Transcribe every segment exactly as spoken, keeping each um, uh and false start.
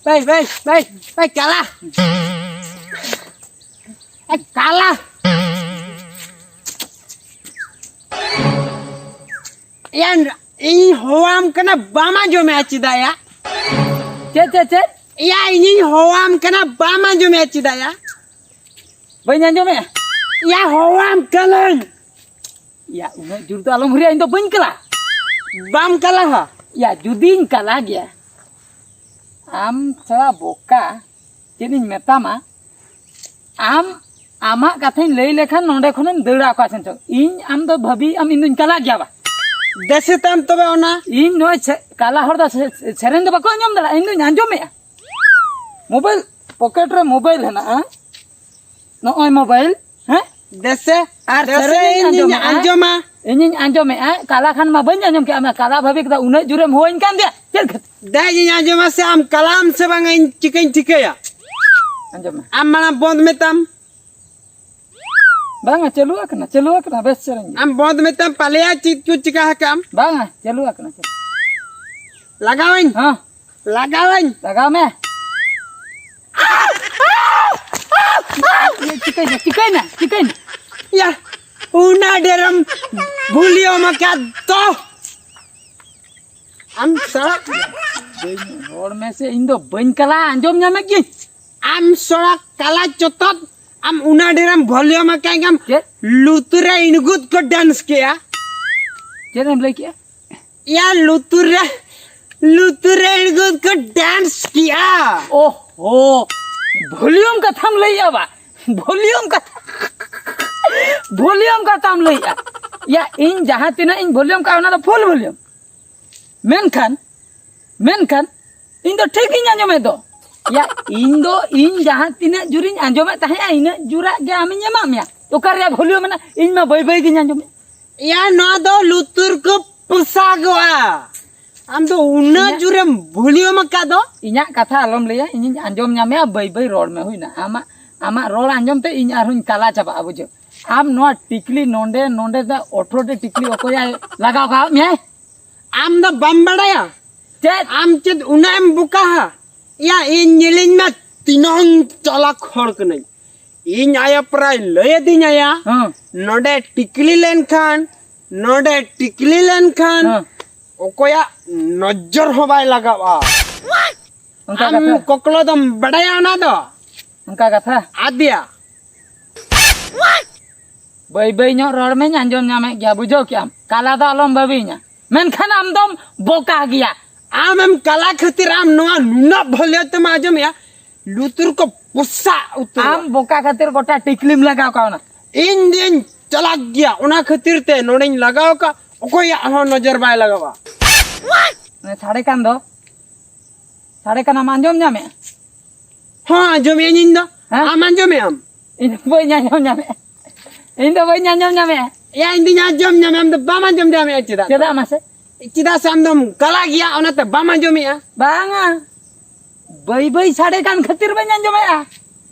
ᱵᱟᱭ, ᱵᱟᱭ, ᱵᱟᱭ, ᱵᱟᱭ, ᱠᱟᱞᱟ᱾ ᱮ, ᱠᱟᱞᱟ᱾ ᱭᱟ, ᱤᱧ ᱦᱚᱦᱚᱣᱟᱢ ᱠᱟᱱᱟ, ᱵᱟᱢ ᱟᱸᱡᱚᱢᱮᱜᱼᱟ ᱪᱮᱫᱟᱜ ᱭᱟ? ᱪᱮᱫ, ᱪᱮᱫ, ᱪᱮᱫ? ᱭᱟ, ᱤᱧᱤᱧ ᱦᱚᱦᱚᱣᱟᱢ ᱠᱟᱱᱟ, ᱵᱟᱢ ᱟᱸᱡᱚᱢᱮᱜᱼᱟ ᱪᱮᱫᱟᱜ ᱭᱟ? ᱵᱟᱹᱧ ᱟᱸᱡᱚᱢᱮᱜᱼᱟ? ᱭᱟ, ᱦᱚᱦᱚᱣᱟᱢ ᱠᱟᱹᱱᱟᱹᱧ᱾ ᱭᱟ, ᱩᱱᱟᱹᱜ ᱡᱳᱨ ᱫᱚ ᱟᱞᱚᱢ ᱦᱩᱨᱤᱭᱟ, ᱤᱧ ᱫᱚ ᱵᱟᱹᱧ ᱠᱟᱞᱟ᱾ ᱵᱟᱢ ᱠᱟᱞᱟ ᱦᱟ? ᱭᱟ, ᱡᱩᱫᱤᱧ ᱠᱟᱞᱟ ᱜᱮᱭᱟ, ᱟᱢ ᱥᱟᱞᱟ ᱵᱚᱠᱟ, ᱪᱮᱫ ᱤᱧ ᱢᱮᱛᱟᱢᱟ? ᱟᱢ ᱟᱢᱟᱜ ᱠᱟᱛᱷᱟᱧ ᱞᱟᱹᱭ ᱞᱮᱠᱷᱟᱱ ᱱᱚᱸᱰᱮ ᱠᱷᱚᱱᱮᱢ ᱫᱟᱹᱲᱟ ᱚᱠᱟ ᱥᱮᱱ ᱪᱚ᱾ ᱤᱧ ᱟᱢ ᱫᱚ ᱵᱷᱟᱹᱵᱤ ᱟᱢ ᱤᱧ ᱫᱚᱧ ᱠᱟᱞᱟ ᱜᱮᱭᱟ ᱵᱟ? ᱫᱮᱥᱮ ᱛᱟᱢ ᱛᱚᱵᱮ ᱚᱱᱟ᱾ ᱤᱧ ᱱᱚᱜᱼᱚᱭ ᱥᱮ-, ᱠᱟᱞᱟ ᱦᱚᱲ ᱫᱚ ᱥᱮ-, ᱥᱮ-, ᱥᱮᱨᱮᱧ ᱫᱚ ᱵᱟᱠᱚ ᱟᱸᱡᱚᱢ ᱫᱟᱲᱮᱭᱟᱜᱼᱟ, ᱤᱧ ᱫᱚᱧ ᱟᱸᱡᱚᱢᱮᱜᱼᱟ᱾ ᱢᱳᱵᱟᱭᱤᱞ, ᱯᱚᱠᱮᱴ ᱨᱮ ᱢᱳᱵᱟᱭᱤᱞ ᱦᱮᱱᱟᱜᱼᱟ, ᱱᱚᱜᱼᱚᱭ ᱢᱳᱵᱟᱭᱤᱞ, ᱦᱮᱸ? ᱫᱮᱥᱮ, ᱟᱨ ᱫᱮᱥᱮ ᱥᱮᱨᱮᱧ ᱤᱧ ᱤᱧ ᱟᱸᱡᱚᱢᱮᱜᱼᱟ᱾ ᱟᱸᱡᱚᱢᱟ᱾ ᱤᱧᱤᱧ ᱟᱸᱡᱚᱢᱮᱜᱼᱟ, ᱠᱟᱞᱟ ᱠᱷᱟᱱ ᱢᱟ ᱵᱟᱹᱧ ᱟᱸᱡᱚᱢ ᱠᱮᱜᱼᱟ, ᱟᱢ ᱠᱟᱞᱟ ᱵᱷᱟᱹᱵᱤ ᱠᱮᱫᱟ, ᱩᱱᱟᱹᱜ ᱡᱳᱨᱮᱢ ᱦᱳᱭᱟᱹᱧ ᱠᱟᱱ ᱫᱚᱭᱟ, ᱪᱮᱫ ᱠᱷᱟᱹᱛᱤᱨ? ᱫᱮᱡ ᱤᱧ ᱟᱸᱡᱚᱢᱟ ᱥᱮ ᱟᱢ ᱠᱟᱞᱟᱢ ᱥᱮ ᱵᱟᱝᱟ, ᱤᱧ ᱪᱤᱠᱟᱹᱧ ᱴᱷᱤᱠᱟᱹᱭᱟ? ᱟᱸᱡᱚᱢ ᱢᱮ᱾ ᱟᱢ ᱢᱟᱲᱟᱝ ᱵᱚᱱᱫ ᱢᱮᱛᱟᱢ᱾ ᱵᱟᱝᱟ, ᱪᱟᱹᱞᱩ ᱟᱠᱟᱱᱟ, ᱪᱟᱹᱞᱩ ᱟᱠᱟᱱᱟ, ᱵᱮᱥ ᱥᱮᱨᱮᱧ ᱜᱮ᱾ ᱟᱢ ᱵᱚᱱᱫ ᱢᱮᱛᱟᱢ, ᱯᱟᱞᱮᱭᱟ ᱪᱮᱫ ᱠᱚ ᱪᱤᱠᱟ ᱟᱠᱟᱫ ᱟᱢ? ᱵᱟᱝᱟ, ᱪᱟᱹᱞᱩ ᱟᱠᱟᱱᱟ, ᱪᱟᱹᱞᱩ᱾ ᱞᱟᱜᱟᱣᱟᱹᱧ? ᱦᱮᱸ᱾ ᱞᱟᱜᱟᱣᱟᱹᱧ? ᱞᱟᱜᱟᱣ ᱢᱮ᱾ ᱪᱤᱠᱟᱹᱭᱱᱟ, ᱪᱤᱠᱟᱹᱭᱱᱟ, ᱪᱤᱠᱟᱹᱭᱱᱟ, ᱪᱤᱠᱟᱹᱭᱱᱟ? ᱭᱟ, ᱚᱱᱟ ᱰᱷᱮᱨᱮᱢ ᱵᱷᱚᱞᱤᱭᱩᱢ ᱟᱠᱟᱫ ᱫᱚ᱾ ᱟᱢ ᱥᱟᱞᱟ᱾ ᱵᱟᱹᱧ ᱨᱚᱲ ᱢᱮᱥᱮ, ᱤᱧ ᱫᱚ ᱵᱟᱹᱧ ᱠᱟᱞᱟ, ᱟᱸᱡᱚᱢ ᱧᱟᱢᱮᱫ ᱜᱤᱭᱟᱹᱧ᱾ ᱟᱢ ᱥᱚᱲᱟ ᱠᱟᱞᱟ ᱪᱚᱛᱚᱫ, ᱟᱢ ᱚᱱᱟ ᱰᱷᱮᱨᱮᱢ ᱵᱷᱚᱞᱤᱭᱩᱢ ᱟᱠᱟᱫ ᱜᱮᱭᱟᱢ᱾ ᱪᱮᱫ? ᱞᱩᱛᱩᱨ ᱨᱮ ᱤᱬᱜᱩᱫ ᱠᱚ ᱰᱮᱱᱥ ᱠᱮᱜᱼᱟ᱾ ᱪᱮᱫ ᱮᱢ ᱞᱟᱹᱭ ᱠᱮᱜᱼᱟ? ᱭᱟ, ᱞᱩᱛᱩᱨ ᱨᱮ, ᱞᱩᱛᱩᱨ ᱨᱮ ᱤᱬᱜᱩᱫ ᱠᱚ ᱰᱮᱱᱥ ᱠᱮᱜᱼᱟ᱾ ᱳᱦᱳ, ᱵᱷᱚᱞᱤᱭᱩᱢ ᱠᱟᱛᱷᱟᱢ ᱞᱟᱹᱭᱮᱜᱼᱟ ᱵᱟ? ᱵᱷᱚᱞᱤᱭᱩᱢ ᱠᱟᱛᱷᱟ, ᱵᱷᱚᱞᱤᱭᱩᱢ ᱠᱟᱛᱷᱟᱢ ᱞᱟᱹᱭᱮᱜᱼᱟ᱾ ᱭᱟ, ᱤᱧ ᱡᱟᱦᱟᱸ ᱛᱤᱱᱟᱹᱜ ᱤᱧ ᱵᱷᱚᱞᱤᱭᱩᱢ ᱠᱟᱜᱼᱟ, ᱚᱱᱟ ᱫᱚ ᱯᱷᱩᱞ ᱵᱷᱚᱞᱤᱭᱩᱢ᱾ ᱢᱮᱱᱠᱷᱟᱱ, ᱢᱮᱱᱠᱷᱟᱱ ᱤᱧ ᱫᱚ ᱴᱷᱤᱠ ᱜᱤᱧ ᱟᱸᱡᱚᱢᱮᱫ ᱫᱚ᱾ ᱭᱟ, ᱤᱧ ᱫᱚ, ᱤᱧ ᱡᱟᱦᱟᱸ ᱛᱤᱱᱟᱹᱜ ᱡᱳᱨᱤᱧ ᱟᱸᱡᱚᱢᱮᱫ ᱛᱟᱦᱮᱸᱜᱼᱟ, ᱤᱱᱟᱹᱜ ᱡᱳᱨᱟᱜ ᱜᱮ ᱟᱢᱤᱧ ᱮᱢᱟᱜ ᱢᱮᱭᱟ᱾ ᱚᱠᱟ ᱨᱮᱭᱟᱜ ᱵᱷᱚᱞᱤᱭᱩᱢ ᱢᱮᱱᱟᱜᱼᱟ? ᱤᱧ ᱢᱟ ᱵᱟᱹᱭ ᱵᱟᱹᱭ ᱜᱤᱧ ᱟᱸᱡᱚᱢᱮᱫ᱾ ᱭᱟ, ᱱᱚᱣᱟ ᱫᱚ ᱞᱩᱛᱩᱨ ᱠᱚ ᱯᱚᱥᱟᱜᱚᱜᱼᱟ᱾ ᱟᱢ ᱫᱚ ᱩᱱᱟᱹᱜ ᱤᱧᱟᱹᱜ ᱡᱳᱨᱮᱢ ᱵᱷᱚᱞᱤᱭᱩᱢ ᱟᱠᱟᱫ ᱫᱚ᱾ ᱤᱧᱟᱹᱜ ᱠᱟᱛᱷᱟ ᱟᱞᱚᱢ ᱞᱟᱹᱭᱟ, ᱤᱧᱤᱧ ᱟᱸᱡᱚᱢ ᱧᱟᱢᱮᱜᱼᱟ, ᱵᱟᱹᱭ ᱵᱟᱹᱭ ᱨᱚᱲ ᱢᱮ, ᱦᱩᱭᱱᱟ? ᱟᱢᱟᱜ, ᱟᱢᱟᱜ ᱨᱚᱲ ᱟᱸᱡᱚᱢ ᱛᱮ ᱤᱧ ᱟᱨᱦᱚᱸᱧ ᱠᱟᱞᱟ ᱪᱟᱵᱟᱜᱼᱟ, ᱵᱩᱡᱷᱟᱹᱣ? ᱟᱢ ᱱᱚᱣᱟ ᱴᱤᱠᱞᱤ ᱱᱚᱸᱰᱮ, ᱱᱚᱸᱰᱮ ᱫᱚ ᱟᱴᱷᱨᱚ ᱴᱤ ᱴᱤᱠᱞᱤ ᱚᱠᱚᱭᱟᱭ ᱞᱟᱜᱟᱣ ᱠᱟᱜ ᱢᱮᱭᱟᱭ? ᱟᱢ ᱫᱚ ᱵᱟᱢ ᱵᱟᱲᱟᱭᱟ? ᱪᱮᱫ? ᱟᱢ ᱪᱮᱫ ᱩᱱᱟᱹᱜ ᱮᱢ ᱵᱚᱠᱟᱦᱟ? ᱭᱟ, ᱤᱧ ᱧᱮᱞᱤᱧ ᱢᱮ, ᱛᱤᱱᱟᱹᱝ ᱪᱟᱞᱟᱠ ᱦᱚᱲ ᱠᱟᱹᱱᱟᱹᱧ᱾ ᱤᱧ ᱟᱭᱳ ᱯᱨᱟᱭ ᱞᱟᱹᱭ ᱟᱹᱫᱤᱧᱟᱭᱟ, ᱦᱮᱸ᱾ ᱱᱚᱰᱮ ᱴᱤᱠᱞᱤ ᱞᱮᱱᱠᱷᱟᱱ, ᱱᱚᱰᱮ ᱴᱤᱠᱞᱤ ᱞᱮᱱᱠᱷᱟᱱ ᱦᱮᱸ᱾ ᱚᱠᱚᱭᱟᱜ ᱱᱚᱡᱚᱨ ᱦᱚᱸ ᱵᱟᱭ ᱞᱟᱜᱟᱜᱼᱟ᱾ ᱚᱱᱠᱟ ᱟᱢ ᱠᱟᱛᱷᱟ? ᱠᱚᱠᱞᱚ ᱫᱚᱢ ᱵᱟᱰᱟᱭᱟ ᱚᱱᱟ ᱫᱚ? ᱚᱱᱠᱟ ᱠᱟᱛᱷᱟ? ᱟᱫᱮᱭᱟ᱾ ᱵᱟᱹᱭ ᱵᱟᱹᱭ ᱧᱚᱜ ᱨᱚᱲ ᱢᱮᱧ, ᱟᱸᱡᱚᱢ ᱧᱟᱢᱮᱫ ᱜᱮᱭᱟ, ᱵᱩᱡᱷᱟᱹᱣ ᱠᱮᱜᱼᱟᱢ? ᱠᱟᱞᱟ ᱫᱚ ᱟᱞᱚᱢ ᱵᱷᱟᱹᱵᱤᱭᱤᱧᱟ, ᱢᱮᱱᱠᱷᱟᱱ ᱟᱢ ᱫᱚᱢ ᱵᱚᱠᱟ ᱜᱮᱭᱟ᱾ ᱟᱢᱮᱢ ᱠᱟᱞᱟ ᱠᱷᱟᱹᱛᱤᱨ ᱟᱢ ᱱᱚᱣᱟ ᱱᱩᱱᱟᱹᱜ ᱵᱷᱚᱞᱤᱭᱟᱹ ᱛᱮᱢ ᱟᱸᱡᱚᱢᱮᱜᱼᱟ, ᱞᱩᱛᱩᱨ ᱠᱚ ᱯᱚᱥᱟᱜ ᱩᱛᱟᱹᱨᱚᱜᱼᱟ᱾ ᱟᱢ ᱵᱚᱠᱟ ᱠᱷᱟᱹᱛᱤᱨ ᱜᱚᱴᱟ ᱴᱤᱠᱞᱤᱢ ᱞᱟᱜᱟᱣ ᱠᱟᱣᱱᱟ᱾ ᱤᱧ ᱫᱩᱧ ᱪᱟᱞᱟᱠ ᱜᱮᱭᱟ, ᱚᱱᱟ ᱠᱷᱟᱹᱛᱤᱨ ᱛᱮ ᱱᱚᱰᱮᱧ ᱞᱟᱜᱟᱣ ᱠᱟᱜ, ᱚᱠᱚᱭᱟᱜ ᱦᱚᱸ ᱱᱚᱡᱚᱨ ᱵᱟᱭ ᱞᱟᱜᱟᱣᱟ᱾ ᱚᱱᱮ ᱥᱟᱰᱮ ᱠᱟᱱ ᱫᱚ, ᱥᱟᱰᱮ ᱠᱟᱱᱟᱢ ᱟᱸᱡᱚᱢ ᱧᱟᱢᱮᱜᱼᱟ? ᱦᱚᱸ, ᱟᱸᱡᱚᱢᱮᱜᱼᱟᱹᱧ ᱤᱧ ᱫᱚ᱾ ᱦᱮᱸ? ᱟᱢ ᱟᱸᱡᱚᱢᱮᱜ ᱟᱢ? ᱤᱧ ᱫᱚ ᱵᱟᱹᱧ ᱟᱸᱡᱚᱢ ᱧᱟᱢᱮᱜᱼᱟ᱾ ᱤᱧ ᱫᱚ ᱵᱟᱹᱧ ᱟᱸᱡᱚᱢ ᱧᱟᱢᱮᱜᱼᱟ᱾ ᱭᱟ, ᱤᱧ ᱫᱩᱧ ᱟᱸᱡᱚᱢ ᱧᱟᱢᱮᱜᱼᱟ, ᱟᱢ ᱫᱚ ᱵᱟᱢ ᱟᱸᱡᱚᱢ ᱧᱟᱢᱮᱜᱼᱟ ᱪᱮᱫᱟᱜ? ᱪᱮᱫᱟᱜ ᱢᱟᱥᱮ? ᱪᱮᱫᱟᱜ ᱥᱮ ᱟᱢ ᱫᱚᱢ ᱠᱟᱞᱟ ᱜᱮᱭᱟ, ᱚᱱᱟᱛᱮ ᱵᱟᱢ ᱟᱸᱡᱚᱢᱮᱜᱼᱟ᱾ ᱵᱟᱝᱟ, ᱵᱟᱹᱭ ᱵᱟᱹᱭ ᱥᱟᱰᱮ ᱠᱟᱱ ᱠᱷᱟᱹᱛᱤᱨ ᱵᱟᱹᱧ ᱟᱸᱡᱚᱢᱮᱜᱼᱟ᱾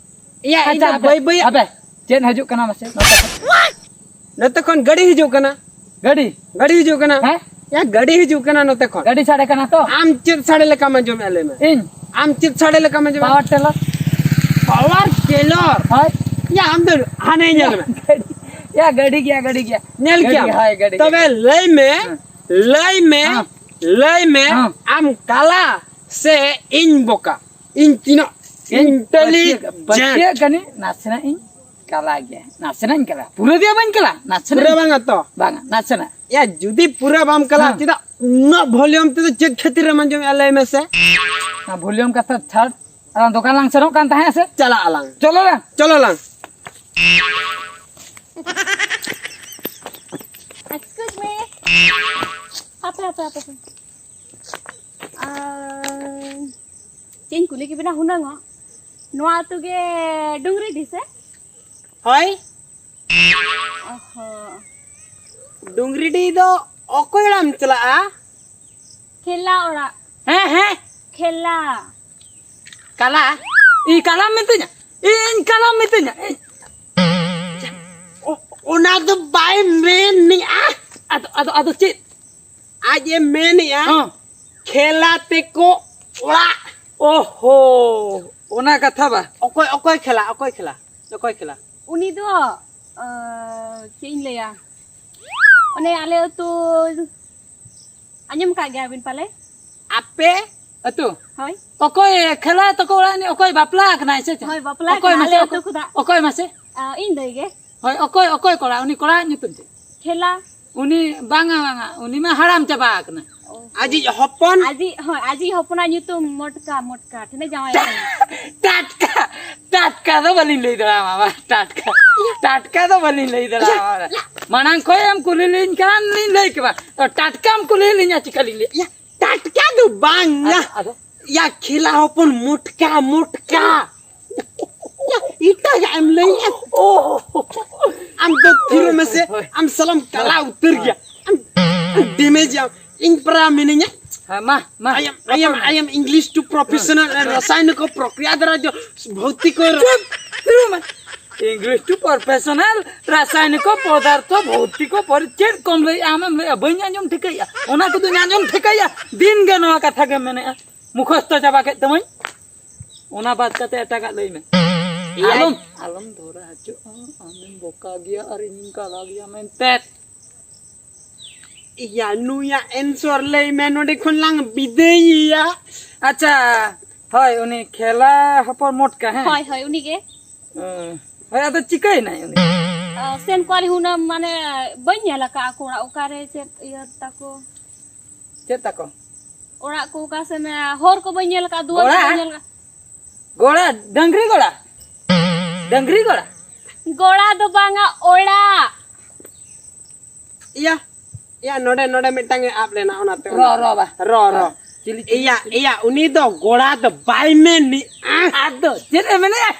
ᱭᱟ, ᱤᱧ ᱟᱪᱪᱷᱟ, ᱫᱚ ᱦᱟᱯᱮ, ᱵᱟᱹᱭ ᱵᱟᱹᱭ ᱦᱟᱯᱮ, ᱪᱮᱫ ᱦᱤᱡᱩᱜ ᱠᱟᱱᱟ ᱢᱟᱥᱮ? ᱱᱚᱛᱮ ᱠᱷᱚᱱ᱾ ᱱᱚᱛᱮ ᱠᱷᱚᱱ ᱜᱟᱹᱰᱤ ᱦᱤᱡᱩᱜ ᱠᱟᱱᱟ᱾ ᱜᱟᱹᱰᱤ? ᱜᱟᱹᱰᱤ ᱦᱤᱡᱩᱜ ᱠᱟᱱᱟ᱾ ᱦᱮᱸ? ᱭᱟ, ᱜᱟᱹᱰᱤ ᱦᱤᱡᱩᱜ ᱠᱟᱱᱟ ᱱᱚᱛᱮ ᱠᱷᱚᱱ᱾ ᱜᱟᱹᱰᱤ ᱥᱟᱰᱮ ᱠᱟᱱᱟ ᱛᱚ? ᱟᱢ ᱪᱮᱫ ᱥᱟᱰᱮ ᱞᱮᱠᱟᱢ ᱟᱸᱡᱚᱢᱮᱜᱼᱟ, ᱞᱟᱹᱭ ᱢᱮ? ᱤᱧ? ᱟᱢ ᱪᱮᱫ ᱥᱟᱰᱮ ᱞᱮᱠᱟᱢ ᱟᱸᱡᱚᱢᱮᱜᱼᱟ? Power trailer᱾ Power trailer? ᱦᱳᱭ᱾ ᱭᱟ, ᱟᱢ ᱫᱚ ᱦᱟᱱᱮ ᱧᱮᱞ ᱢᱮ᱾ ᱜᱟᱹᱰᱤ, ᱭᱟ, ᱜᱟᱹᱰᱤ ᱜᱮᱭᱟ, ᱜᱟᱹᱰᱤ ᱜᱮᱭᱟ᱾ ᱧᱮᱞ ᱜᱟᱹᱰᱤ, ᱠᱮᱭᱟᱢ? ᱦᱳᱭ, ᱜᱟᱹᱰᱤ ᱛᱚᱵᱮ ᱜᱮᱭᱟ᱾ ᱞᱟᱹᱭ ᱢᱮ, ᱦᱮᱸ᱾ ᱞᱟᱹᱭ ᱢᱮ, ᱦᱮᱸ᱾ ᱟᱢ ᱠᱟᱞᱟ ᱥᱮ ᱤᱧ ᱵᱚᱠᱟ? ᱤᱧ ᱛᱤᱱᱟᱹᱜ ᱤᱧ intelligent᱾ ᱯᱟᱹᱛᱭᱟᱹᱜ ᱠᱟᱹᱱᱟᱹᱧ, ᱱᱟᱥᱮᱱᱟᱜ ᱤᱧ ᱠᱟᱞᱟ ᱜᱮᱭᱟ᱾ ᱱᱟᱥᱮᱱᱟᱜ ᱤᱧ ᱠᱟᱞᱟ᱾ ᱯᱩᱨᱟᱹ ᱫᱚ ᱵᱟᱹᱧ ᱠᱟᱞᱟ᱾ ᱱᱟᱥᱮᱱᱟᱜ ᱯᱩᱨᱟᱹ ᱤᱧ ᱵᱟᱝᱟ ᱛᱚ? ᱵᱟᱝᱟ, ᱱᱟᱥᱮᱱᱟᱜ᱾ ᱭᱟ, ᱡᱩᱫᱤ ᱯᱩᱨᱟᱹ ᱵᱟᱢ ᱠᱟᱞᱟ, ᱦᱮᱸ᱾ ᱪᱮᱫᱟᱜ ᱩᱱᱟᱹᱜ volume ᱛᱮᱫᱚ ᱪᱮᱫ ᱠᱷᱟᱹᱛᱤᱨ ᱮᱢ ᱟᱸᱡᱚᱢᱮᱜᱼᱟ, ᱞᱟᱹᱭ ᱢᱮᱥᱮ? ᱚᱱᱟ volume ᱠᱟᱛᱷᱟ ᱪᱷᱟᱲ, ᱟᱞᱟᱝ ᱫᱚᱠᱟᱱ ᱞᱟᱝ ᱥᱮᱱᱚᱜ ᱠᱟᱱ ᱛᱟᱦᱮᱸᱜ ᱥᱮ? ᱪᱟᱞᱟᱜ ᱟᱞᱟᱝ᱾ ᱪᱚᱞᱚ ᱞᱟᱝ᱾ ᱪᱚᱞᱚ ᱞᱟᱝ᱾ Excuse me. ᱦᱟᱯᱮ, ᱦᱟᱯᱮ, ᱦᱟᱯᱮ, ᱦᱟᱯᱮ᱾ ᱟᱨ ᱪᱮᱫ ᱤᱧ ᱠᱩᱞᱤ ᱠᱮᱵᱤᱱᱟ ᱦᱩᱱᱟᱹᱝ ᱚᱜ? ᱱᱚᱣᱟ ᱟᱹᱛᱩ ᱜᱮ ᱰᱩᱝᱨᱤᱰᱤ ᱥᱮ? ᱦᱳᱭ᱾ ᱚ ᱦᱚᱸ᱾ ᱰᱩᱝᱨᱤᱰᱤ ᱫᱚ ᱚᱠᱚᱭ ᱚᱲᱟᱜ ᱮᱢ ᱪᱟᱞᱟᱜᱼᱟ? ᱠᱷᱮᱞᱟ ᱚᱲᱟᱜ᱾ ᱦᱮᱸ, ᱦᱮᱸ᱾ ᱠᱷᱮᱞᱟ᱾ ᱠᱟᱞᱟ? ᱤᱧ ᱠᱟᱞᱟᱢ ᱢᱤᱛᱟᱹᱧᱟ? ᱤᱧ ᱠᱟᱞᱟᱢ ᱢᱤᱛᱟᱹᱧᱟ? ᱤᱧ ᱚ-, ᱚᱱᱟ ᱫᱚ ᱵᱟᱭ ᱢᱮᱱᱮᱜᱼᱟ᱾ ᱟᱫᱚ, ᱟᱫᱚ, ᱟᱫᱚ ᱪᱮᱫ? ᱟᱡ ᱮ ᱢᱮᱱᱮᱜᱼᱟ, ᱦᱚᱸ᱾ ᱠᱷᱮᱞᱟ ᱛᱮᱠᱚ ᱚᱲᱟᱜ᱾ ᱳᱦᱳ, ᱚᱱᱟ ᱠᱟᱛᱷᱟ ᱵᱟ᱾ ᱚᱠᱚᱭ, ᱚᱠᱚᱭ ᱠᱷᱮᱞᱟ, ᱚᱠᱚᱭ ᱠᱷᱮᱞᱟ, ᱚᱠᱚᱭ ᱠᱷᱮᱞᱟ? ᱩᱱᱤ ᱫᱚ, ᱟᱸ, ᱪᱮᱫ ᱤᱧ ᱞᱟᱹᱭᱟ, ᱚᱱᱮ ᱟᱞᱮ ᱟᱹᱛᱩ ᱟᱸᱡᱚᱢ ᱠᱟᱜ ᱜᱮᱭᱟᱵᱤᱱ ᱯᱟᱞᱮ? ᱟᱯᱮ ᱟᱹᱛᱩ? ᱦᱳᱭ᱾ ᱚᱠᱚᱭ ᱠᱷᱮᱞᱟ ᱛᱟᱠᱚ ᱚᱲᱟᱜ ᱨᱤᱱᱤᱡ ᱚᱠᱚᱭ ᱵᱟᱯᱞᱟ ᱟᱠᱟᱱᱟᱭ ᱥᱮ ᱪᱮᱫ? ᱦᱳᱭ, ᱵᱟᱯᱞᱟ ᱚᱠᱚᱭ ᱟᱠᱟᱱᱟ ᱢᱟᱥᱮ, ᱟᱞᱮ ᱟᱹᱛᱩ ᱚᱠᱚᱭ, ᱠᱷᱚᱱᱟᱜ᱾ ᱚᱠᱚᱭ ᱢᱟᱥᱮ? ᱟᱸ, ᱤᱧ ᱫᱟᱹᱭ ᱜᱮ᱾ ᱦᱳᱭ, ᱚᱠᱚᱭ, ᱚᱠᱚᱭ ᱠᱚᱲᱟ? ᱩᱱᱤ ᱠᱚᱲᱟᱣᱟᱜ ᱧᱩᱛᱩᱢ ᱪᱮᱫ? ᱠᱷᱮᱞᱟ᱾ ᱩᱱᱤ ᱵᱟᱝᱟ, ᱵᱟᱝᱟ, ᱩᱱᱤ ᱢᱟ ᱦᱟᱲᱟᱢ ᱪᱟᱵᱟ ᱟᱠᱟᱱᱟ᱾ ᱚ᱾ ᱟᱡᱤᱡ ᱦᱚᱯᱚᱱ? ᱟᱡᱤᱡ, ᱦᱳᱭ, ᱟᱡᱤᱡ ᱦᱚᱯᱚᱱᱟᱜ ᱧᱩᱛᱩᱢ ᱢᱚᱴᱠᱟ, ᱢᱚᱴᱠᱟ ᱴᱷᱮᱱᱮ ᱡᱟᱶᱟᱭ ᱟᱠᱟᱱᱟ᱾ ᱴᱟᱴᱠᱟ, ᱴᱟᱴᱠᱟ ᱫᱚ ᱵᱟᱹᱞᱤᱧ ᱞᱟᱹᱭ ᱫᱟᱲᱮᱭᱟᱢᱟ ᱵᱟ, ᱴᱟᱴᱠᱟ, ᱴᱟᱴᱠᱟ ᱫᱚ ᱵᱟᱹᱞᱤᱧ ᱞᱟᱹᱭ ᱫᱟᱲᱮᱭᱟᱢᱟ ᱵᱟ᱾ ᱢᱟᱲᱟᱝ ᱠᱷᱚᱱ ᱮᱢ ᱠᱩᱞᱤ ᱞᱤᱧ ᱠᱷᱟᱱ ᱞᱤᱧ ᱞᱟᱹᱭ ᱠᱮᱵᱟ, ᱛᱚ ᱴᱟᱴᱠᱟᱢ ᱠᱩᱞᱤ ᱞᱤᱧᱟ ᱪᱤᱠᱟᱹ ᱞᱤᱧ ᱞᱟᱹᱭᱟ? ᱭᱟ, ᱴᱟᱴᱠᱟ ᱫᱚ ᱵᱟᱝ ᱭᱟ᱾ ᱟᱫᱚ, ᱟᱫᱚ? ᱭᱟ, ᱠᱷᱮᱞᱟ ᱦᱚᱯᱚᱱ ᱢᱚᱴᱠᱟ, ᱢᱚᱴᱠᱟ᱾ ᱭᱟ, ᱮᱴᱟᱜᱟᱜ ᱮᱢ ᱞᱟᱹᱭᱮᱜᱼᱟ᱾ ᱳ᱾ ᱟᱢ ᱫᱚ ᱛᱷᱤᱨᱚᱜ ᱢᱮᱥᱮ, ᱦᱳᱭ, ᱦᱳᱭ᱾ ᱟᱢ ᱥᱟᱞᱟᱢ ᱠᱟᱞᱟ ᱩᱛᱟᱹᱨ ᱜᱮᱭᱟ᱾ ᱟᱢ, ᱟᱢ damage ᱟᱢ᱾ ᱤᱧ ᱯᱟᱨᱟ ᱢᱤᱱᱟᱹᱧᱟ᱾ ᱦᱮᱸ, ᱢᱟ, ᱢᱟ᱾ I am, I am, I am English to professional and ᱨᱟᱥᱟᱭᱱᱤᱠ ᱯᱨᱚᱠᱨᱤᱭᱟ ᱫᱟᱨᱟ ᱡᱚ ᱵᱷᱳᱣᱛᱤᱠ ᱪᱩᱯ, ᱪᱩᱯ ᱢᱮ᱾ English to professional, ᱨᱟᱥᱟᱭᱱᱤᱠ ᱯᱚᱫᱟᱨᱛᱷᱚ, ᱵᱷᱳᱣᱛᱤᱠ ᱯᱚᱨᱤ-, ᱪᱮᱫ ᱠᱚᱢ ᱞᱟᱹᱭᱮᱜᱼᱟ ᱟᱢᱮᱢ ᱞᱟᱹᱭᱮᱜᱼᱟ? ᱵᱟᱹᱧ ᱟᱸᱡᱚᱢ ᱴᱷᱤᱠᱟᱹᱭᱮᱜᱼᱟ᱾ ᱚᱱᱟ ᱠᱚᱫᱚᱧ ᱟᱸᱡᱚᱢ ᱴᱷᱤᱠᱟᱹᱭᱮᱜᱼᱟ᱾ ᱫᱤᱱ ᱜᱮ ᱱᱚᱣᱟ ᱠᱟᱛᱷᱟ ᱜᱮᱢ ᱢᱮᱱᱮᱜᱼᱟ᱾ ᱢᱩᱠᱷᱚᱥᱛᱚ ᱪᱟᱵᱟ ᱠᱮᱫ ᱛᱟᱢᱟᱹᱧ᱾ ᱚᱱᱟ ᱵᱟᱫ ᱠᱟᱛᱮ ᱮᱴᱟᱜᱟᱜ ᱞᱟᱹᱭ ᱢᱮ᱾ ᱮᱭᱟᱭ᱾ ᱟᱞᱚᱢ, ᱟᱞᱚᱢ ᱫᱷᱚᱨᱟ ᱦᱚᱪᱚᱜᱼᱟ, ᱟᱢᱮᱢ ᱵᱚᱠᱟ ᱜᱮᱭᱟ ᱟᱨ ᱤᱧᱤᱧ ᱠᱟᱞᱟ ᱜᱮᱭᱟ ᱢᱮᱱᱛᱮ᱾ ᱮᱭᱟ, ᱱᱩᱭᱟᱜ answer ᱞᱟᱹᱭ ᱢᱮ, ᱱᱚᱰᱮ ᱠᱷᱚᱱ ᱞᱟᱝ ᱵᱤᱫᱟᱹᱭᱮᱭᱟ᱾ ᱟᱪᱪᱷᱟ, ᱦᱳᱭ, ᱩᱱᱤ ᱠᱷᱮᱞᱟ ᱦᱚᱯᱚᱱ ᱢᱚᱴᱠᱟ, ᱦᱮᱸ? ᱦᱳᱭ, ᱦᱳᱭ, ᱩᱱᱤᱜᱮ᱾ ᱦᱳᱭ, ᱟᱫᱚ ᱪᱤᱠᱟᱹᱭᱮᱱᱟᱭ ᱩᱱᱤ? ᱚ, ᱥᱮᱱ ᱠᱚᱣᱟᱞᱤᱧ ᱦᱩᱱᱟᱹᱝ, ᱢᱟᱱᱮ, ᱵᱟᱹᱧ ᱧᱮᱞ ᱟᱠᱟᱫᱼᱟ ᱟᱠᱚ ᱚᱲᱟᱜ, ᱚᱠᱟᱨᱮ ᱪᱮᱫ ᱤᱭᱟᱹ ᱛᱟᱠᱚ᱾ ᱪᱮᱫ ᱛᱟᱠᱚ? ᱚᱲᱟᱜ ᱠᱚ ᱚᱠᱟ ᱥᱮᱫ ᱢᱮ-, ᱦᱚᱨ ᱠᱚ ᱵᱟᱹᱧ ᱧᱮᱞ ᱟᱠᱟᱫᱼᱟ, ᱫᱩᱣᱟᱹᱨ ᱠᱚ ᱜᱚᱲᱟ? ᱵᱟᱹᱧ ᱧᱮᱞ ᱟᱠᱟᱫᱼᱟ᱾ ᱜᱚᱲᱟ, ᱰᱟᱝᱨᱤ ᱜᱚᱲᱟ? ᱰᱟᱝᱨᱤ ᱜᱚᱲᱟ? ᱜᱚᱲᱟ ᱫᱚ ᱵᱟᱝᱟ, ᱚᱲᱟᱜ᱾ ᱤᱭᱟ, ᱤᱭᱟ, ᱱᱚᱰᱮ, ᱱᱚᱰᱮ ᱢᱤᱫᱴᱟᱝ ᱮ ᱟᱵ ᱞᱮᱱᱟ, ᱚᱱᱟᱛᱮ, ᱨᱚ, ᱚᱱᱟᱛᱮ᱾ ᱨᱚ ᱵᱟ᱾ ᱨᱚ, ᱨᱚ᱾ ᱦᱮᱸ, ᱪᱤᱞᱤ, ᱪᱤᱞᱤ, ᱤᱭᱟ, ᱪᱤᱞᱤ? ᱤᱭᱟ, ᱩᱱᱤ ᱫᱚ ᱜᱚᱲᱟ ᱫᱚ ᱵᱟᱭ ᱢᱮᱱᱮᱜᱼᱟ᱾ ᱟᱫᱚ ᱪᱮᱫ ᱮ ᱢᱮᱱᱮᱜᱼᱟ?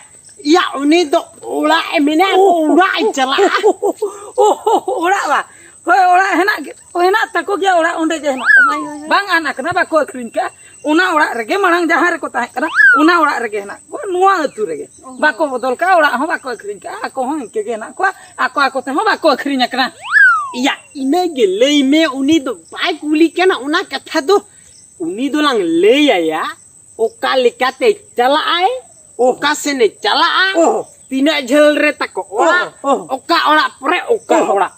ᱤᱭᱟ, ᱩᱱᱤ ᱫᱚ ᱚᱲᱟᱜ ᱮ ᱢᱮᱱᱮᱜᱼᱟ, ᱚᱲᱟᱜ ᱮ ᱪᱟᱞᱟᱜᱼᱟ᱾ ᱚ, ᱚ, ᱚ, ᱚᱲᱟᱜ ᱵᱟ᱾ ᱦᱳᱭ, ᱚᱲᱟᱜ ᱦᱮᱱᱟᱜ ᱜᱮ, ᱦᱮᱱᱟᱜ ᱛᱟᱠᱚ ᱜᱮᱭᱟ, ᱚᱲᱟᱜ ᱚᱸᱰᱮ ᱜᱮ ᱦᱮᱱᱟᱜ ᱛᱟᱠᱚᱣᱟ᱾ ᱦᱳᱭ, ᱦᱳᱭ, ᱦᱳᱭ᱾ ᱵᱟᱝ ᱟᱱ ᱟᱠᱟᱱᱟ, ᱵᱟᱠᱚ ᱟᱹᱠᱷᱨᱤᱧ ᱠᱟᱜᱼᱟ᱾ ᱚᱱᱟ ᱚᱲᱟᱜ ᱨᱮᱜᱮ ᱢᱟᱲᱟᱝ ᱡᱟᱦᱟᱸ ᱨᱮᱠᱚ ᱛᱟᱦᱮᱸ ᱠᱟᱱᱟ, ᱚᱱᱟ ᱚᱲᱟᱜ ᱨᱮᱜᱮ ᱦᱮᱱᱟᱜ ᱠᱚᱣᱟ, ᱱᱚᱣᱟ ᱟᱹᱛᱩ ᱨᱮᱜᱮ᱾ ᱚ᱾ ᱵᱟᱠᱚ ᱵᱚᱫᱚᱞ ᱠᱟᱜᱼᱟ, ᱚᱲᱟᱜ ᱦᱚᱸ ᱵᱟᱠᱚ ᱟᱹᱠᱷᱨᱤᱧ ᱠᱟᱜᱼᱟ, ᱟᱠᱚ ᱦᱚᱸ ᱤᱱᱠᱟᱹ ᱜᱮ ᱦᱮᱱᱟᱜ ᱠᱚᱣᱟ, ᱟᱠᱚ ᱟᱠᱚ ᱛᱮᱦᱚᱸ ᱵᱟᱠᱚ ᱟᱹᱠᱷᱨᱤᱧ ᱟᱠᱟᱱᱟ᱾ ᱤᱭᱟ, ᱤᱱᱟᱹ ᱜᱮ ᱞᱟᱹᱭ ᱢᱮ, ᱩᱱᱤ ᱫᱚ ᱵᱟᱭ ᱠᱩᱞᱤ ᱠᱟᱱᱟ ᱚᱱᱟ ᱠᱟᱛᱷᱟ ᱫᱚ᱾ ᱩᱱᱤ ᱫᱚᱞᱟᱝ ᱞᱟᱹᱭ ᱟᱭᱟ, ᱚᱠᱟ ᱞᱮᱠᱟᱛᱮ ᱪᱟᱞᱟᱜᱼᱟᱭ, ᱚᱠᱟ ᱥᱮᱱᱮ ᱪᱟᱞᱟᱜᱼᱟ, ᱚ᱾ ᱛᱤᱱᱟᱹᱜ ᱡᱷᱟᱹᱞ ᱨᱮ ᱛᱟᱠᱚ ᱚᱲᱟᱜ, ᱚ, ᱚ᱾ ᱚᱠᱟ ᱚᱲᱟᱜ ᱯᱚᱨᱮ ᱚᱠᱟ ᱚ᱾ ᱚᱲᱟᱜ᱾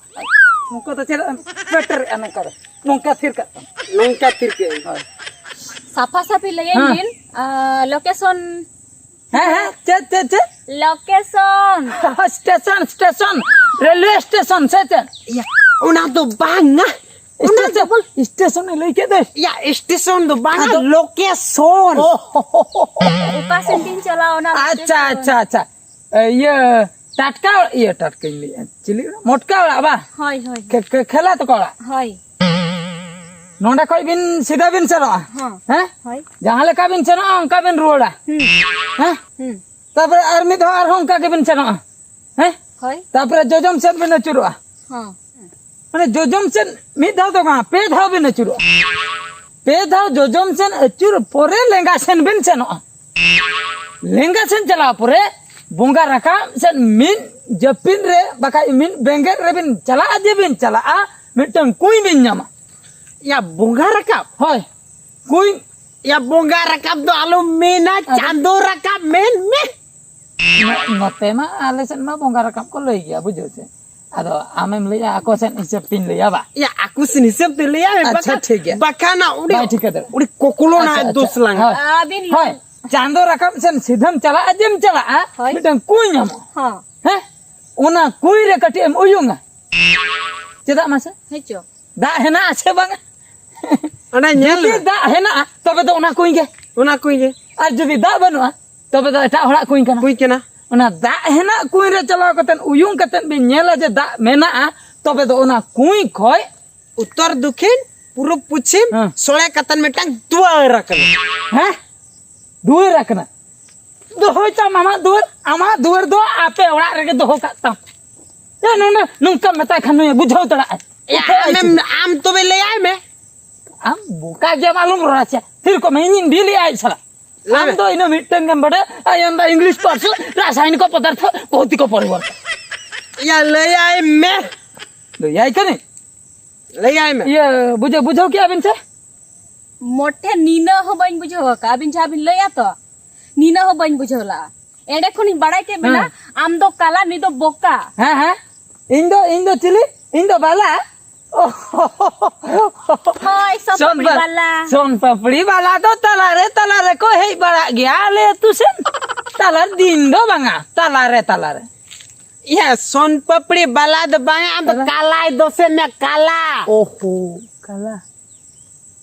ᱱᱚᱝᱠᱟ ᱫᱚ ᱪᱮᱫ ᱮᱢ ᱯᱮᱴᱮᱨᱮᱜᱼᱟ ᱱᱚᱝᱠᱟ ᱫᱚ? ᱱᱚᱝᱠᱟ ᱛᱷᱤᱨ ᱠᱟᱜ ᱛᱟᱢ᱾ ᱱᱚᱝᱠᱟ ᱛᱷᱤᱨ ᱠᱟᱜ ᱟᱹᱧ᱾ ᱦᱳᱭ᱾ ᱥᱟᱯᱷᱟ ᱥᱟᱯᱷᱤ ᱞᱟᱹᱭᱟᱹᱧ ᱦᱮᱸ᱾ ᱵᱤᱱ, ᱟ, ᱞᱳᱠᱮᱥᱚᱱ᱾ ᱦᱮᱸ, ᱦᱮᱸ, ᱪᱮᱫ, ᱪᱮᱫ, ᱪᱮᱫ? Location. Station, station, railway station ᱥᱮ ᱪᱮᱫ? ᱤᱭᱟ, ᱚᱱᱟ ᱫᱚ ᱵᱟᱝᱟ᱾ ᱚᱱᱟ ᱥᱴᱮᱥᱚᱱ, ᱫᱚ ᱵᱚᱞ- ᱥᱴᱮᱥᱚᱱ ᱮ ᱞᱟᱹᱭ ᱠᱮᱫ ᱫᱚ᱾ ᱤᱭᱟ, ᱥᱴᱮᱥᱚᱱ ᱫᱚ ᱵᱟᱝᱟ, ᱟᱫᱚ ᱞᱳᱠᱮᱥᱚᱱ᱾ ᱚ, ᱦᱚ, ᱦᱚ, ᱦᱚ, ᱦᱚ᱾ ᱚᱠᱟ ᱥᱮᱱ ᱵᱤᱱ ᱪᱟᱞᱟᱣᱱᱟ? ᱟᱪᱪᱷᱟ, ᱞᱳᱠᱮᱥᱚᱱ᱾ ᱟᱪᱪᱷᱟ, ᱟᱪᱪᱷᱟ᱾ ᱮ, ᱤᱭᱟᱹ, ᱴᱟᱴᱠᱟ ᱚᱲᱟᱜ, ᱤᱭᱟᱹ, ᱴᱟᱴᱠᱟᱧ ᱞᱟᱹᱭᱮᱫᱼᱟ, ᱪᱤᱞᱤ ᱚᱲᱟᱜ? ᱢᱚᱴᱠᱟ ᱚᱲᱟᱜ ᱵᱟ? ᱦᱳᱭ, ᱦᱳᱭ, ᱠᱷᱮ-, ᱦᱳᱭ᱾ ᱠᱷᱮ-, ᱠᱷᱮᱞᱟ ᱛᱟᱠᱚ ᱚᱲᱟᱜ᱾ ᱦᱳᱭ᱾ ᱱᱚᱸᱰᱮ ᱠᱷᱚᱡ ᱵᱤᱱ ᱥᱤᱫᱷᱟᱹ ᱵᱤᱱ ᱥᱮᱱᱚᱜᱼᱟ᱾ ᱦᱚᱸ᱾ ᱦᱮᱸ? ᱦᱳᱭ᱾ ᱡᱟᱦᱟᱸ ᱞᱮᱠᱟ ᱵᱤᱱ ᱥᱮᱱᱚᱜᱼᱟ, ᱚᱱᱠᱟ ᱵᱤᱱ ᱨᱩᱣᱟᱹᱲᱟ᱾ ᱦᱩᱸ᱾ ᱦᱮᱸ? ᱦᱩᱸ᱾ ᱛᱟᱯᱚᱨᱮ ᱟᱨ ᱢᱤᱫ ᱫᱷᱟᱣ ᱟᱨᱦᱚᱸ ᱚᱱᱠᱟ ᱜᱮᱵᱤᱱ ᱥᱮᱱᱚᱜᱼᱟ᱾ ᱦᱮᱸ? ᱦᱳᱭ᱾ ᱛᱟᱯᱚᱨᱮ ᱡᱚᱡᱚᱢ ᱥᱮᱫ ᱵᱤᱱ ᱟᱹᱪᱩᱨᱚᱜᱼᱟ᱾ ᱦᱚᱸ᱾ ᱢᱟᱱᱮ ᱡᱚᱡᱚᱢ ᱥᱮᱫ ᱢᱤᱫ ᱫᱷᱟᱣ ᱫᱚ ᱵᱟᱝ, ᱯᱮ ᱫᱷᱟᱣ ᱵᱤᱱ ᱟᱹᱪᱩᱨᱚᱜᱼᱟ᱾ ᱯᱮ ᱫᱷᱟᱣ ᱡᱚᱡᱚᱢ ᱥᱮᱫ ᱟᱹᱪᱩᱨ ᱯᱚᱨᱮ ᱞᱮᱸᱜᱟ ᱥᱮᱱ ᱵᱤᱱ ᱥᱮᱱᱚᱜᱼᱟ᱾ ᱞᱮᱸᱜᱟ ᱥᱮᱱ ᱪᱟᱞᱟᱣ ᱯᱚᱨᱮ ᱵᱚᱸᱜᱟ ᱨᱟᱠᱟᱵ ᱥᱮᱫ ᱢᱤᱫ ᱡᱟᱹᱯᱤᱫ ᱨᱮ ᱵᱟᱠᱷᱟᱡ ᱢᱤᱫ ᱵᱮᱸᱜᱮᱫ ᱨᱮᱵᱤᱱ ᱪᱟᱞᱟᱜᱼᱟ, ᱡᱮ ᱵᱤᱱ ᱪᱟᱞᱟᱜᱼᱟ, ᱢᱤᱫᱴᱟᱝ ᱠᱩᱸᱭ ᱵᱤᱱ ᱧᱟᱢᱟ᱾ ᱭᱟ, ᱵᱚᱸᱜᱟ ᱨᱟᱠᱟᱵ? ᱦᱳᱭ, ᱠᱩᱸᱭ᱾ ᱭᱟ, ᱵᱚᱸᱜᱟ ᱨᱟᱠᱟᱵ ᱫᱚ ᱟᱞᱚᱢ ᱢᱮᱱᱟ, ᱟᱫᱚ ᱪᱟᱸᱫᱚ ᱨᱟᱠᱟᱵ ᱢᱮᱱ ᱢᱮ᱾ ᱱᱚ-, ᱱᱚᱛᱮ ᱢᱟ ᱟᱞᱮ ᱥᱮᱫ ᱢᱟ ᱵᱚᱸᱜᱟ ᱨᱟᱠᱟᱵ ᱠᱚ ᱞᱟᱹᱭ ᱜᱮᱭᱟ, ᱵᱩᱡᱷᱟᱹᱣ ᱥᱮ᱾ ᱟᱫᱚ ᱟᱢᱮᱢ ᱞᱟᱹᱭᱟ ᱟᱠᱚ ᱥᱮᱫ ᱦᱤᱥᱟᱹᱵ ᱛᱤᱧ ᱞᱟᱹᱭᱟ ᱵᱟ? ᱭᱟ, ᱟᱠᱚ ᱥᱮᱱ ᱦᱤᱥᱟᱹᱵ ᱛᱮ ᱞᱟᱹᱭᱟ ᱢᱮ, ᱟᱪᱪᱷᱟ, ᱵᱟᱠᱷᱟᱱ, ᱴᱷᱤᱠ ᱜᱮᱭᱟ᱾ ᱵᱟᱠᱷᱟᱱ ᱩᱰᱤ, ᱵᱟᱭ ᱴᱷᱤᱠᱟᱹ ᱫᱟᱲᱮᱭᱟᱜᱼᱟ᱾ ᱩᱰᱤ ᱠᱚᱠᱞᱚ ᱟᱪᱪᱷᱟ, ᱱᱟᱦᱟᱜ ᱟᱪᱪᱷᱟ, ᱫᱳᱥ ᱞᱟᱝ᱾ ᱦᱳᱭ᱾ ᱟᱹᱵᱤᱱ ᱦᱳᱭ, ᱪᱟᱸᱫᱚ ᱨᱟᱠᱟᱵ ᱥᱮᱱ ᱥᱤᱫᱷᱟᱹᱢ ᱪᱟᱞᱟᱜᱼᱟ, ᱡᱮᱢ ᱪᱟᱞᱟᱜᱼᱟ, ᱦᱳᱭ᱾ ᱢᱤᱫᱴᱟᱝ ᱠᱩᱸᱭ ᱧᱟᱢᱚᱜᱼᱟ᱾ ᱦᱚᱸ᱾ ᱦᱮᱸ? ᱚᱱᱟ ᱠᱩᱸᱭ ᱨᱮ ᱠᱟᱹᱴᱤᱡ ᱮᱢ ᱩᱭᱩᱝᱟ᱾ ᱪᱮᱫᱟᱜ ᱢᱟᱥᱮ? ᱦᱮᱸ ᱪᱚ᱾ ᱫᱟᱜ ᱦᱮᱱᱟᱜᱼᱟ ᱥᱮ ᱵᱟᱝᱟ? ᱚᱸᱰᱮ ᱧᱮᱞ ᱡᱩᱫᱤ ᱢᱮ᱾ ᱫᱟᱜ ᱦᱮᱱᱟᱜᱼᱟ, ᱛᱚᱵᱮ ᱫᱚ ᱚᱱᱟ ᱠᱩᱸᱭ ᱜᱮ᱾ ᱚᱱᱟ ᱠᱩᱸᱭ ᱜᱮ᱾ ᱟᱨ ᱡᱩᱫᱤ ᱫᱟᱜ ᱵᱟᱹᱱᱩᱜᱼᱟ, ᱛᱚᱵᱮ ᱫᱚ ᱮᱴᱟᱜ ᱦᱚᱲᱟᱜ ᱠᱩᱸᱭ ᱠᱟᱱᱟ᱾ ᱠᱩᱸᱭ ᱠᱟᱱᱟ᱾ ᱚᱱᱟ ᱫᱟᱜ ᱦᱮᱱᱟᱜ ᱠᱩᱸᱭ ᱨᱮ ᱪᱟᱞᱟᱣ ᱠᱟᱛᱮᱫ ᱩᱭᱩᱝ ᱠᱟᱛᱮᱫ ᱵᱤᱱ ᱧᱮᱞᱟ ᱡᱮ ᱫᱟᱜ ᱢᱮᱱᱟᱜᱼᱟ, ᱛᱚᱵᱮ ᱫᱚ ᱚᱱᱟ ᱠᱩᱸᱭ ᱠᱷᱚᱡ ᱩᱛᱛᱚᱨ, ᱫᱚᱠᱷᱤᱱ, ᱯᱩᱨᱩᱵ, ᱯᱚᱪᱷᱤᱢ ᱦᱮᱸ᱾ ᱥᱚᱲᱮ ᱠᱟᱛᱮᱫ ᱢᱤᱫᱴᱟᱝ ᱫᱩᱣᱟᱹᱨ ᱟᱠᱟᱱᱟ᱾ ᱦᱮᱸ? ᱫᱩᱣᱟᱹᱨ ᱟᱠᱟᱱᱟ᱾ ᱫᱚᱦᱚᱭ ᱛᱟᱢ ᱟᱢᱟᱜ ᱫᱩᱣᱟᱹᱨ, ᱟᱢᱟᱜ ᱫᱩᱣᱟᱹᱨ ᱫᱚ ᱟᱯᱮ ᱚᱲᱟᱜ ᱨᱮᱜᱮ ᱫᱚᱦᱚ ᱠᱟᱜ ᱛᱟᱢ᱾ ᱮ, ᱱᱚᱰᱮ ᱱᱚᱝᱠᱟᱢ ᱢᱮᱛᱟᱭ ᱠᱷᱟᱱ ᱱᱩᱭᱮ ᱵᱩᱡᱷᱟᱹᱣ ᱫᱟᱲᱮᱭᱟᱜᱼᱟᱭ᱾ ᱮᱭᱟ, ᱩᱴᱷᱟᱹᱜ ᱟᱭ ᱟᱢᱮᱢ, ᱥᱮ? ᱟᱢ ᱛᱚᱵᱮ ᱞᱟᱹᱭᱟᱭ ᱢᱮ᱾ ᱟᱢ ᱵᱚᱠᱟ ᱜᱮᱭᱟᱢ, ᱟᱞᱚᱢ ᱨᱚᱲᱟ ᱥᱮ᱾ ᱛᱷᱤᱨ ᱠᱚᱜ ᱢᱮ, ᱤᱧᱤᱧ ᱰᱤᱞ ᱮᱜᱼᱟ ᱟᱡ ᱥᱟᱞᱟᱜ᱾ ᱞᱟᱹᱭ ᱟᱢ ᱢᱮ᱾ ᱫᱚ ᱤᱱᱟᱹ ᱢᱤᱫᱴᱟᱝ ᱜᱮᱢ ᱵᱟᱰᱟᱭᱟ, ᱟᱭ ᱟᱢ ᱫᱚ ᱤᱝᱞᱤᱥ ᱯᱟᱹᱨᱥᱤ, ᱨᱟᱥᱟᱭᱚᱱᱤᱠ ᱯᱚᱫᱟᱨᱛᱷᱚ, ᱵᱷᱳᱣᱛᱤᱠ ᱯᱚᱨᱤᱵᱚᱨᱛᱚᱱ᱾ ᱮᱭᱟ, ᱞᱟᱹᱭᱟᱭ ᱢᱮ᱾ ᱞᱟᱹᱭᱟᱭ ᱠᱟᱹᱱᱟᱹᱧ᱾ ᱞᱟᱹᱭᱟᱭ ᱢᱮ᱾ ᱤᱭᱟᱹ, ᱵᱩᱡᱷᱟᱹᱣ, ᱵᱩᱡᱷᱟᱹᱣ ᱠᱮᱜᱼᱟ ᱵᱤᱱ ᱥᱮ? ᱢᱚᱴᱷᱮ ᱱᱤᱱᱟᱹᱜ ᱦᱚᱸ ᱵᱟᱹᱧ ᱵᱩᱡᱷᱟᱹᱣ ᱟᱠᱟᱫᱼᱟ᱾ ᱟᱹᱵᱤᱱ ᱡᱟᱦᱟᱸ ᱵᱤᱱ ᱞᱟᱹᱭᱟ ᱛᱚ, ᱱᱤᱱᱟᱹᱜ ᱦᱚᱸ ᱵᱟᱹᱧ ᱵᱩᱡᱷᱟᱹᱣ ᱞᱟᱜᱼᱟ᱾ ᱮᱸᱰᱮ ᱠᱷᱚᱱᱤᱧ ᱵᱟᱲᱟᱭ ᱠᱮᱫ ᱵᱤᱱᱟ, ᱦᱮᱸ᱾ ᱟᱢ ᱫᱚ ᱠᱟᱞᱟ, ᱱᱩᱭ ᱫᱚ ᱵᱚᱠᱟ᱾ ᱦᱮᱸ, ᱦᱮᱸ᱾ ᱤᱧ ᱫᱚ, ᱤᱧ ᱫᱚ ᱪᱤᱞᱤ? ᱤᱧ ᱫᱚ ᱵᱟᱞᱟ᱾ ᱦᱳᱭ, ᱥᱚᱱ ᱥᱚᱱ ᱯᱟᱯᱲᱤ ᱯᱟ-, ᱵᱟᱞᱟ᱾ ᱥᱚᱱ ᱯᱟᱯᱲᱤ ᱵᱟᱞᱟ ᱫᱚ ᱛᱟᱞᱟᱨᱮ, ᱛᱟᱞᱟᱨᱮ ᱠᱚ ᱦᱮᱡ ᱵᱟᱲᱟᱜ ᱜᱮᱭᱟ ᱟᱞᱮ ᱟᱹᱛᱩ ᱥᱮᱱ᱾ ᱛᱟᱞᱟᱨᱮ ᱫᱤᱱ ᱫᱚ ᱵᱟᱝᱟ, ᱛᱟᱞᱟᱨᱮ, ᱛᱟᱞᱟᱨᱮ᱾ ᱤᱭᱟᱹ, ᱥᱚᱱ ᱯᱟᱯᱲᱤ ᱵᱟᱞᱟ ᱫᱚ ᱵᱟᱝᱟ, ᱟᱢ ᱫᱚ ᱛᱟᱞᱟ? ᱠᱟᱞᱟᱭ ᱫᱚᱥᱮ ᱢᱮ, ᱠᱟᱞᱟ᱾ ᱳᱦᱳ, ᱠᱟᱞᱟ᱾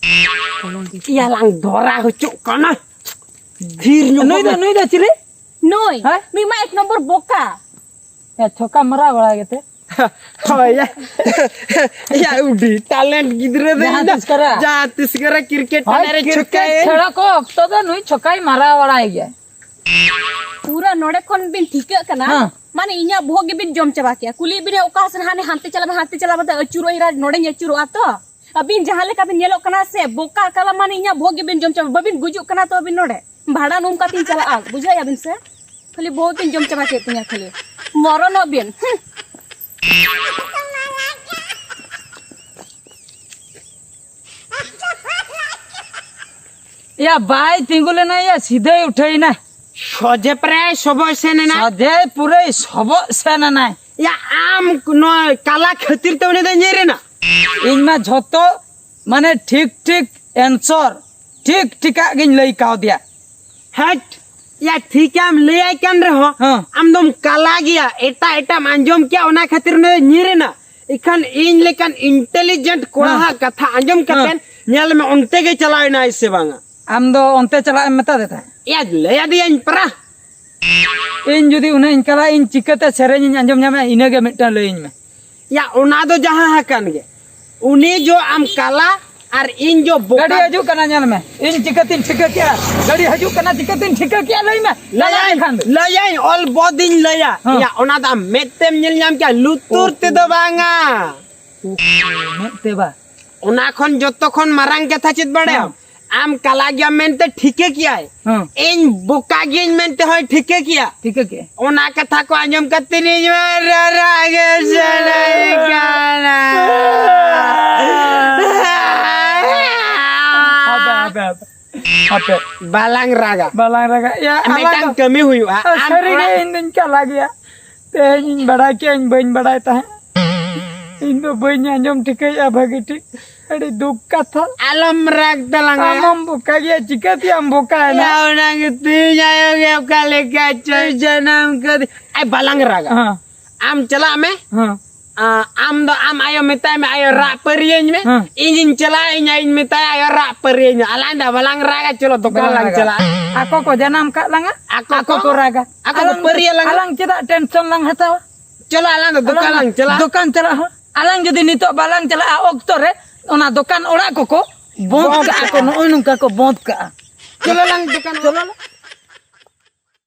ᱤᱭᱟᱹ ᱞᱟᱝ ᱫᱷᱚᱨᱟ ᱦᱚᱪᱚᱜ ᱠᱟᱱᱟ᱾ ᱛᱷᱤᱨ ᱧᱚᱜ ᱱᱩᱭ ᱫᱚ, ᱢᱮ᱾ ᱱᱩᱭ ᱫᱚ ᱪᱤᱞᱤ? ᱱᱩᱭ? ᱦᱮᱸ? ᱱᱩᱭ ᱢᱟ ᱮᱠ ᱱᱚᱢᱵᱚᱨ ᱵᱚᱠᱟ᱾ ᱮ, ᱪᱷᱚᱠᱟ ᱢᱟᱨᱟᱣ ᱵᱟᱲᱟ ᱜᱮᱛᱮ᱾ ᱦᱳᱭ, ᱭᱟ᱾ ᱭᱟ, ᱩᱰᱤ talent ᱜᱤᱫᱽᱨᱟᱹ ᱫᱚ ᱡᱟᱦᱟᱸ ᱤᱧ ᱫᱚ ᱛᱤᱥ ᱠᱚᱨᱮ᱾ ᱡᱟᱦᱟᱸ ᱛᱤᱥ ᱠᱚᱨᱮ cricket ᱦᱳᱭ, ᱴᱷᱟᱱᱟ ᱨᱮ cricket ᱪᱷᱩᱴᱠᱟᱹᱭᱮ᱾ ᱠᱷᱮᱞᱟ ᱠᱚ ᱚᱠᱛᱚ ᱫᱚ ᱱᱩᱭ ᱪᱷᱚᱠᱟᱭ ᱢᱟᱨᱟᱣ ᱵᱟᱲᱟᱭ ᱜᱮᱭᱟ᱾ ᱯᱩᱨᱟᱹ ᱱᱚᱰᱮ ᱠᱷᱚᱱ ᱵᱤᱱ ᱴᱷᱤᱠᱟᱹᱜ ᱠᱟᱱᱟ, ᱦᱮᱸ᱾ ᱢᱟᱱᱮ ᱤᱧᱟᱜ ᱵᱚᱦᱚᱜ ᱜᱮᱵᱤᱱ ᱡᱚᱢ ᱪᱟᱵᱟ ᱠᱮᱭᱟ᱾ ᱠᱩᱞᱤᱭᱮᱫ ᱵᱤᱱᱟ ᱚᱠᱟ ᱥᱮᱱ ᱦᱟᱱᱮ ᱦᱟᱱᱛᱮ ᱪᱟᱞᱟᱜ ᱢᱮ, ᱦᱟᱱᱛᱮ ᱪᱟᱞᱟᱜ ᱢᱮ, ᱟᱹᱪᱩᱨᱚᱜ ᱤᱧ ᱨᱟ-, ᱱᱚᱰᱮᱧ ᱟᱹᱪᱩᱨᱚᱜᱼᱟ ᱛᱚ᱾ ᱟᱹᱵᱤᱱ ᱡᱟᱦᱟᱸ ᱞᱮᱠᱟ ᱵᱤᱱ ᱧᱮᱞᱚᱜ ᱠᱟᱱᱟ ᱥᱮ, ᱵᱚᱠᱟ ᱠᱟᱞᱟ, ᱢᱟᱱᱮ ᱤᱧᱟᱜ ᱵᱚᱦᱚᱜ ᱜᱮᱵᱤᱱ ᱡᱚᱢ ᱪᱟᱵᱟ᱾ ᱵᱟᱹᱵᱤᱱ ᱜᱩᱡᱩᱜ ᱠᱟᱱᱟ ᱛᱚ ᱟᱹᱵᱤᱱ ᱱᱚᱰᱮ? ᱵᱷᱟᱸᱰᱟᱱ ᱩᱢ ᱠᱟᱛᱮᱧ ᱪᱟᱞᱟᱜᱼᱟ, ᱵᱩᱡᱷᱟᱹᱣᱮᱫᱼᱟ ᱵᱤᱱ ᱥᱮ? ᱠᱷᱟᱹᱞᱤ ᱵᱚᱦᱚᱜ ᱵᱤᱱ ᱡᱚᱢ ᱪᱟᱵᱟ ᱠᱮᱫ ᱛᱤᱧᱟ ᱠᱷᱟᱹᱞᱤ᱾ ᱢᱚᱨᱚᱱᱚᱜ ᱵᱤᱱ᱾ ᱦᱩᱸ᱾ ᱭᱟ, ᱵᱟᱭ ᱛᱤᱸᱜᱩ ᱞᱮᱱᱟ ᱭᱟ, ᱥᱤᱫᱷᱟᱹᱭ ᱩᱴᱷᱟᱹᱭᱮᱱᱟ᱾ ᱥᱚᱡᱷᱮ ᱯᱨᱟᱭ ᱥᱚᱵᱚᱜ ᱥᱮᱱ ᱮᱱᱟ᱾ ᱥᱚᱡᱷᱮ ᱯᱩᱨᱟᱹᱭ ᱥᱚᱵᱚᱜ ᱥᱮᱱ ᱮᱱᱟᱭ᱾ ᱭᱟ, ᱟᱢ ᱱᱚᱣᱟ ᱠᱟᱞᱟ ᱠᱷᱟᱹᱛᱤᱨ ᱛᱮ ᱩᱱᱤ ᱫᱚᱭ ᱧᱤᱨ ᱮᱱᱟ? ᱤᱧ ᱢᱟ ᱡᱷᱚᱛᱚ, ᱢᱟᱱᱮ, ᱴᱷᱤᱠ ᱴᱷᱤᱠ answer, ᱴᱷᱤᱠ ᱴᱷᱤᱠᱟᱜ ᱜᱤᱧ ᱞᱟᱹᱭ ᱠᱟᱣᱫᱮᱭᱟ᱾ ᱦᱮᱴ, ᱭᱟ, ᱴᱷᱤᱠᱟᱢ ᱞᱟᱹᱭᱟᱭ ᱠᱟᱱ ᱨᱮᱦᱚᱸ, ᱦᱮᱸ᱾ ᱟᱢ ᱫᱚᱢ ᱠᱟᱞᱟ ᱜᱮᱭᱟ, ᱮᱴᱟᱜ ᱮᱴᱟᱜ ᱮᱢ ᱟᱸᱡᱚᱢ ᱠᱮᱭᱟ, ᱚᱱᱟ ᱠᱷᱟᱹᱛᱤᱨ ᱩᱱᱤ ᱫᱚᱭ ᱧᱤᱨ ᱮᱱᱟ᱾ ᱤᱠᱷᱟᱱ ᱤᱧ ᱞᱮᱠᱟᱱ intelligent ᱠᱚᱲᱟ ᱦᱮᱸ᱾ ᱦᱟᱜ ᱠᱟᱛᱷᱟ ᱟᱸᱡᱚᱢ ᱠᱟᱛᱮ ᱦᱮᱸ᱾ ᱧᱮᱞ ᱢᱮ, ᱚᱱᱛᱮ ᱜᱮ ᱪᱟᱞᱟᱣ ᱮᱱᱟᱭ ᱥᱮ ᱵᱟᱝᱟ? ᱟᱢ ᱫᱚ ᱚᱱᱛᱮ ᱪᱟᱞᱟᱜ ᱮᱢ ᱢᱮᱛᱟ ᱫᱮ ᱛᱟᱦᱮᱸᱫ? ᱭᱟ, ᱞᱟᱹᱭ ᱟᱫᱮᱭᱟᱹᱧ ᱯᱟᱨᱟ᱾ ᱤᱧ ᱡᱩᱫᱤ ᱩᱱᱟᱹᱜ ᱤᱧ ᱠᱟᱞᱟ, ᱤᱧ ᱪᱤᱠᱟᱹᱛᱮ ᱥᱮᱨᱮᱧ ᱤᱧ ᱟᱸᱡᱚᱢ ᱧᱟᱢᱟ? ᱤᱱᱟᱹ ᱜᱮ ᱢᱤᱫᱴᱟᱝ ᱞᱟᱹᱭᱟᱹᱧ ᱢᱮ᱾ ᱭᱟ, ᱚᱱᱟ ᱫᱚ ᱡᱟᱦᱟᱸ ᱟᱠᱟᱱ ᱜᱮ, ᱩᱱᱤ ᱡᱚ ᱟᱢ ᱠᱟᱞᱟ ᱟᱨ ᱤᱧ ᱡᱚ ᱵᱚᱠᱟ᱾ ᱜᱟᱹᱰᱤ ᱦᱤᱡᱩᱜ ᱠᱟᱱᱟ, ᱧᱮᱞ ᱢᱮ᱾ ᱤᱧ ᱪᱤᱠᱟᱹᱛᱤᱧ ᱴᱷᱤᱠᱟᱹ ᱠᱮᱜᱼᱟ? ᱜᱟᱹᱰᱤ ᱦᱤᱡᱩᱜ ᱠᱟᱱᱟ, ᱪᱤᱠᱟᱹᱛᱤᱧ ᱴᱷᱤᱠᱟᱹ ᱠᱮᱜᱼᱟ? ᱞᱟᱹᱭ ᱢᱮ᱾ ᱞᱟᱹᱭᱟᱹᱧ, ᱞᱟᱹᱭᱟᱹᱧ, ᱚᱞ ᱵᱚᱫᱤᱧ ᱞᱟᱹᱭᱟ᱾ ᱦᱮᱸ᱾ ᱭᱟ, ᱚᱱᱟ ᱫᱚ ᱟᱢ ᱢᱮᱫ ᱛᱮᱢ ᱧᱮᱞ ᱧᱟᱢ ᱠᱮᱜᱼᱟ, ᱞᱩᱛᱩᱨ ᱛᱮᱫᱚ ᱵᱟᱝᱟ᱾ ᱢᱮᱫ ᱛᱮ ᱵᱟ᱾ ᱚᱱᱟ ᱠᱷᱚᱱ ᱡᱚᱛᱚ ᱠᱷᱚᱱ ᱢᱟᱨᱟᱝ ᱠᱟᱛᱷᱟ ᱪᱮᱫ ᱵᱟᱲᱟᱭᱟᱢ? ᱦᱮᱸ᱾ ᱟᱢ ᱠᱟᱞᱟ ᱜᱮᱭᱟᱢ ᱢᱮᱱᱛᱮ ᱴᱷᱤᱠᱟᱹ ᱠᱮᱜᱼᱟᱭ᱾ ᱦᱮᱸ᱾ ᱤᱧ ᱵᱚᱠᱟ ᱜᱤᱭᱟᱹᱧ ᱢᱮᱱᱛᱮ ᱦᱚᱸᱭ ᱴᱷᱤᱠᱟᱹ ᱠᱮᱜᱼᱟ᱾ ᱴᱷᱤᱠᱟᱹ ᱠᱮᱜᱼᱟ᱾ ᱚᱱᱟ ᱠᱟᱛᱷᱟ ᱠᱚ ᱟᱸᱡᱚᱢ ᱠᱟᱛᱮ ᱤᱧ ᱢᱟ ᱨᱟᱨᱟᱜ ᱜᱮ ᱥᱟᱱᱟᱧ ᱠᱟᱱᱟ᱾ ᱦᱟᱯᱮ, ᱵᱟᱞᱟᱝ ᱨᱟᱜᱟ᱾ ᱵᱟᱞᱟᱝ ᱨᱟᱜᱟ᱾ ᱭᱟ, ᱟᱞᱟᱝ ᱢᱤᱫᱴᱟᱝ ᱫᱚ ᱠᱟᱹᱢᱤ ᱦᱩᱭᱩᱜᱼᱟ᱾ ᱟᱢ ᱥᱟᱹᱨᱤ ᱜᱮ ᱚᱲᱟᱜ ᱤᱧ ᱫᱩᱧ ᱪᱟᱞᱟᱜ ᱜᱮᱭᱟ᱾ ᱛᱮᱦᱮᱧ ᱤᱧ ᱵᱟᱲᱟᱭ ᱠᱮᱭᱟ, ᱤᱧ ᱵᱟᱹᱧ ᱵᱟᱲᱟᱭ ᱛᱟᱦᱮᱸᱫ᱾ ᱤᱧ ᱫᱚ ᱵᱟᱹᱧ ᱟᱸᱡᱚᱢ ᱴᱷᱤᱠᱟᱹᱭᱮᱫᱼᱟ ᱵᱷᱟᱹᱜᱤ ᱴᱷᱤᱠ᱾ ᱟᱹᱰᱤ ᱫᱩᱠ ᱠᱟᱛᱷᱟ᱾ ᱟᱞᱚᱢ ᱨᱟᱜ ᱛᱟᱞᱟᱝᱟ᱾ ᱟᱢ ᱦᱚᱸᱢ ᱵᱚᱠᱟ ᱜᱮᱭᱟ, ᱪᱤᱠᱟᱹᱛᱮᱭᱟᱢ ᱵᱚᱠᱟᱭᱮᱱᱟ? ᱭᱟ, ᱚᱱᱟᱜᱮ ᱛᱮᱦᱮᱧ ᱟᱭᱳ ᱜᱮ ᱚᱠᱟ ᱞᱮᱠᱟ ᱪᱚᱭ ᱡᱟᱱᱟᱢ ᱠᱟᱫᱮ᱾ ᱟᱭ, ᱵᱟᱞᱟᱝ ᱨᱟᱜᱟ᱾ ᱦᱮᱸ᱾ ᱟᱢ ᱪᱟᱞᱟᱜ ᱢᱮ᱾ ᱦᱮᱸ᱾ ᱟ, ᱟᱢ ᱫᱚ ᱟᱢ ᱟᱭᱳ ᱢᱮᱛᱟᱭ ᱢᱮ, "ᱟᱭᱳ, ᱨᱟᱜ ᱯᱟᱹᱨᱤᱭᱟᱹᱧ ᱢᱮ᱾" ᱦᱮᱸ᱾ ᱤᱧᱤᱧ ᱪᱟᱞᱟᱜᱼᱟ, ᱤᱧ ᱟᱭᱳᱧ ᱢᱮᱛᱟᱭᱟ, "ᱟᱭᱳ, ᱨᱟᱜ ᱯᱟᱹᱨᱤᱭᱟᱹᱧ ᱢᱮ᱾" ᱟᱞᱟᱝ ᱫᱚ ᱵᱟᱞᱟᱝ ᱨᱟᱜᱟ, ᱪᱚᱞᱚ ᱫᱚᱠᱟᱱ ᱵᱟᱞᱟᱝ ᱞᱟᱝ ᱨᱟᱜᱟ᱾ ᱪᱟᱞᱟᱜᱼᱟ᱾ ᱟᱠᱚ ᱠᱚ ᱡᱟᱱᱟᱢ ᱠᱟᱜ ᱞᱟᱝᱟ, ᱟᱠᱚ ᱟᱠᱚ ᱠᱚ? ᱠᱚ ᱨᱟᱜᱟ᱾ ᱟᱠᱚ ᱠᱚ ᱟᱞᱟᱝ, ᱯᱟᱹᱨᱤᱭᱟᱹ ᱞᱟᱝᱟ᱾ ᱟᱞᱟᱝ ᱪᱮᱫᱟᱜ ᱴᱮᱱᱥᱚᱱ ᱞᱟᱝ ᱦᱟᱛᱟᱣᱟ? ᱪᱚᱞᱚ, ᱟᱞᱟᱝ ᱫᱚ ᱫᱚᱠᱟᱱ ᱟᱞᱟᱝ ᱞᱟᱝ ᱪᱟᱞᱟᱜᱼᱟ᱾ ᱫᱚᱠᱟᱱ ᱪᱟᱞᱟᱜ ᱦᱚᱸ᱾ ᱟᱞᱟᱝ ᱡᱩᱫᱤ ᱱᱤᱛᱚᱜ ᱵᱟᱞᱟᱝ ᱪᱟᱞᱟᱜᱼᱟ, ᱚᱠᱛᱚ ᱨᱮ ᱚᱱᱟ ᱫᱚᱠᱟᱱ ᱚᱲᱟᱜ ᱠᱚᱠᱚ ᱵᱚᱸᱫᱽ ᱵᱚᱸᱫᱽ ᱠᱟᱜᱼᱟ ᱠᱚ, ᱠᱟᱜᱼᱟ᱾ ᱱᱚᱜᱼᱚᱭ ᱱᱚᱝᱠᱟ ᱠᱚ ᱵᱚᱸᱫᱽ ᱠᱟᱜᱼᱟ᱾ ᱪᱚᱞᱚ ᱞᱟᱝ ᱫᱚᱠᱟᱱ ᱪᱚᱞᱚ᱾